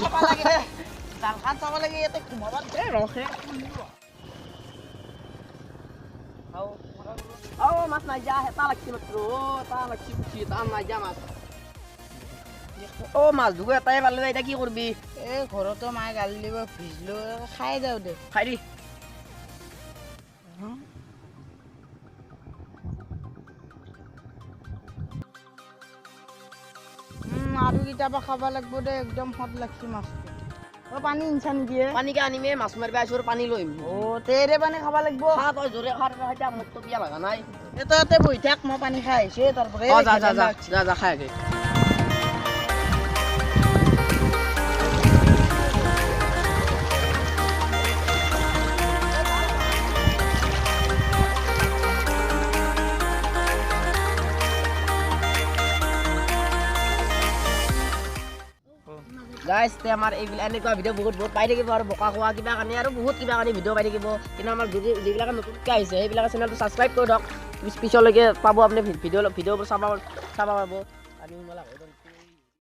চাব লাগে দে, জালখন চাব লাগে, ইয়াতে সোমাব দে। ৰখে। অ, মাছ নাই যা, এটা লাগছি মাত্ৰ। অ, এটা লাগছি পুঠি, এটা নাই যা মাছ। অ, মাছ দুগো এটাই পালে, এতিয়া কি কৰবি? এই ঘৰতো মায়ে গালি দিব, ভিজলো, খাই যাওঁ দে। খাই দি। আৰু কেতিয়াবা খাব লাগিব দে, একদম সোৱাদ লাগছি মাছটো। অ, পানী আনছা নেকি? পানীকে আনিমে, মাছ মাৰিব আহিছো আৰু পানী লৈ আহিম। অ, তেৰে পানী খাব লাগিব। খা, তই জোৰে খা, তই এতিয়া মোৰতো পিয়া লগা নাই। এ, তই ইয়াতে বহি থাক, মই পানী খাই আহিছো তাৰ পৰা। অ, যা যা যা যা যা, খাই আগে। গাইজ, তে আমাৰ এইবিলাক এনেকুৱা ভিডিঅ' বহুত বহুত পাই থাকিব আৰু বোকা খোৱা কিবা কানি আৰু বহুত কিবা কানি ভিডিঅ' পাই থাকিব। কিন্তু আমাৰ যিবিলাকে নতুনকৈ আহিছে, সেইবিলাকে চেনেলটো ছাবস্ক্ৰাইব কৰি দিয়ক, পিছলৈকে পাব আপুনি ভিডিঅ'বোৰ চাব পাব। আমি